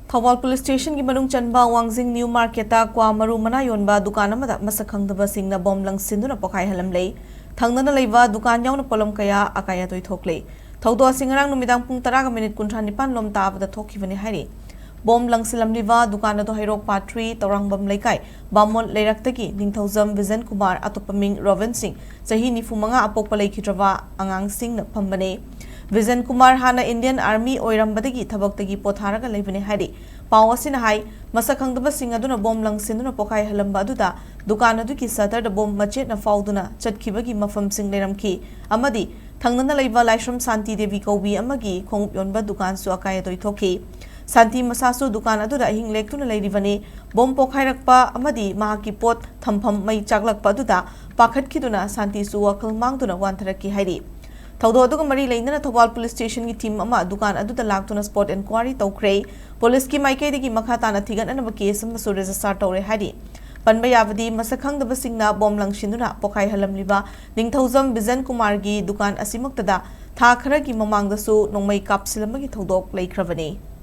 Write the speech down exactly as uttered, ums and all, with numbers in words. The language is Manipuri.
ꯊꯧꯕꯥꯜ ꯄꯨꯂꯤꯁ ꯁ꯭ꯇꯦꯁꯟꯒꯤ ꯃꯅꯨꯡ ꯆꯟꯕ ꯋꯥꯡꯖꯤꯡ ꯅ꯭ꯌꯨ ꯃꯥꯔꯀꯦꯠꯇ ꯀ꯭ꯋꯥ ꯃꯔꯨ ꯃꯅꯥ ꯌꯣꯟꯕ ꯗꯨꯀꯥꯟ ꯑꯃꯗ ꯃꯁꯛ ꯈꯪꯗꯕꯁꯤꯡꯅ ꯕꯣꯝ ꯂꯪꯁꯤꯟꯗꯨꯅ ꯄꯣꯈꯥꯏꯍꯜꯂꯝꯂꯦ꯫ ꯊꯪꯅꯅ ꯂꯩꯕ ꯗꯨꯀꯥꯟ ꯌꯥꯎꯅ ꯄꯣꯠꯂꯝ ꯀꯌꯥ ꯑꯀꯥꯏ ꯑꯇꯣꯏ ꯊꯣꯛꯂꯦ꯫ ꯊꯧꯗꯣꯛ ꯑꯁꯤ ꯉꯔꯥꯡ ꯅꯨꯃꯤꯗꯥꯡ ꯄꯨꯡ ꯇꯔꯥꯒ ꯃꯤꯅꯤꯠ ꯀꯨꯟꯊ꯭ꯔꯥ ꯅꯤꯄꯥꯟ ꯂꯣꯝ ꯇꯥꯕꯗ ꯊꯣꯛꯈꯤꯕꯅꯤ ꯍꯥꯏꯔꯤ꯫ ꯕꯣꯝ ꯂꯪꯁꯤꯜꯂꯝꯂꯤꯕ ꯗꯨꯀꯥꯟ ꯑꯗꯨ ꯍꯩꯔꯣꯛ ꯄꯥꯠ ꯊ꯭ꯔꯤ ꯇꯧꯔꯥꯡꯕꯝ ꯂꯩꯀꯥꯏ ꯕꯥꯃꯣꯟ ꯂꯩꯔꯛꯇꯒꯤ ꯅꯤꯡꯊꯧꯖꯝ ꯕꯤꯖꯟ ꯀꯨꯃꯥꯔ, ꯑꯇꯣꯞꯄ ꯃꯤꯡ ꯔꯣꯕꯤꯟ ꯁꯤꯡ, ꯆꯍꯤ ꯅꯤꯐꯨ ꯃꯉꯥ, ꯑꯄꯣꯛꯄ ꯂꯩꯈꯤꯗ꯭ꯔꯕ ꯑꯉꯥꯡꯁꯤꯡꯅ ꯐꯝꯕꯅꯦ꯫ ꯕꯤꯖꯟ ꯀꯨꯃꯥꯔ ꯍꯥꯟꯅ ꯏꯟꯗꯤꯌꯟ ꯑꯥꯔꯃꯤ ꯑꯣꯏꯔꯝꯕꯗꯒꯤ ꯊꯕꯛꯇꯒꯤ ꯄꯣꯊꯥꯔꯒ ꯂꯩꯕꯅꯦ ꯍꯥꯏꯔꯤ꯫ ꯄꯥꯎ ꯑꯁꯤꯅ ꯍꯥꯏ, ꯃꯁꯛ ꯈꯪꯗꯕꯁꯤꯡ ꯑꯗꯨꯅ ꯕꯣꯝ ꯂꯪꯁꯤꯟꯗꯨꯅ ꯄꯣꯈꯥꯏꯍꯜꯂꯝꯕ ꯑꯗꯨꯗ ꯗꯨꯀꯥꯟ ꯑꯗꯨꯒꯤ ꯁꯇꯔꯗ ꯕꯣꯝ ꯃꯆꯦꯠꯅ ꯐꯥꯎꯗꯨꯅ ꯆꯠꯈꯤꯕꯒꯤ ꯃꯐꯝꯁꯤꯡ ꯂꯩꯔꯝꯈꯤ ꯑꯃꯗꯤ ꯊꯪꯅꯅ ꯂꯩꯕ ꯂꯥꯏꯁ꯭ꯔꯝ ꯁꯥꯟꯇꯤ ꯗꯦꯕꯤ ꯀꯧꯕꯤ ꯑꯃꯒꯤ ꯈꯣꯡꯎꯞ ꯌꯣꯟꯕ ꯗꯨꯀꯥꯟꯁꯨ ꯑꯀꯥꯏ ꯑꯇꯣꯏ ꯊꯣꯛꯈꯤ꯫ ꯁꯥꯟꯇꯤ ꯃꯁꯥꯁꯨ ꯗꯨꯀꯥꯟ ꯑꯗꯨꯗ ꯑꯍꯤꯡ ꯂꯦꯛꯇꯨꯅ ꯂꯩꯔꯤꯕꯅꯤ꯫ ꯕꯣꯝ ꯄꯣꯈꯥꯏꯔꯛꯄ ꯑꯃꯗꯤ ꯃꯍꯥꯛꯀꯤ ꯄꯣꯠ ꯊꯝꯐꯝ ꯃꯩ ꯆꯥꯛꯂꯛꯄ ꯑꯗꯨꯗ ꯄꯥꯈꯠꯈꯤꯗꯨꯅ ꯁꯥꯟꯇꯤꯁꯨ ꯋꯥꯈꯜ ꯃꯥꯡꯗꯨꯅ ꯋꯥꯟꯊꯔꯛꯈꯤ ꯍꯥꯏꯔꯤ꯫ ꯊꯧꯗꯣꯛ ꯑꯗꯨꯒ ꯃꯔꯤ ꯂꯩꯅꯅ ꯊꯧꯕꯥꯜ ꯄꯨꯂꯤꯁ ꯁ꯭ꯇꯦꯁꯟꯒꯤ ꯇꯤꯝ ꯑꯃ ꯗꯨꯀꯥꯟ ꯑꯗꯨꯗ ꯂꯥꯛꯇꯨꯅ ꯁ꯭ꯄꯣꯠ ꯏꯟꯀ꯭ꯋꯥꯔꯤ ꯇꯧꯈ꯭ꯔꯦ꯫ ꯄꯨꯂꯤꯁꯀꯤ ꯃꯥꯏꯀꯩꯗꯒꯤ ꯃꯈꯥ ꯇꯥꯅ ꯊꯤꯒꯠꯅꯅꯕ ꯀꯦꯁ ꯑꯃꯁꯨ ꯔꯦꯖꯤꯁꯇꯥꯔ ꯇꯧꯔꯦ ꯍꯥꯏꯔꯤ꯫ ꯄꯟꯕ ꯌꯥꯕꯗꯤ, ꯃꯁꯛ ꯈꯪꯗꯕꯁꯤꯡꯅ ꯕꯣꯝ ꯂꯪꯁꯤꯟꯗꯨꯅ ꯄꯣꯈꯥꯏꯍꯜꯂꯝꯂꯤꯕ ꯅꯤꯡꯊꯧꯖꯝ ꯕꯤꯖꯟ ꯀꯨꯃꯥꯔꯒꯤ ꯗꯨꯀꯥꯟ ꯑꯁꯤꯃꯛꯇꯗ ꯊꯥ ꯈꯔꯒꯤ ꯃꯃꯥꯡꯗꯁꯨ ꯅꯣꯡꯃꯩ ꯀꯥꯞꯁꯤꯜꯂꯝꯕꯒꯤ ꯊꯧꯗꯣꯛ ꯂꯩꯈ꯭ꯔꯕꯅꯤ꯫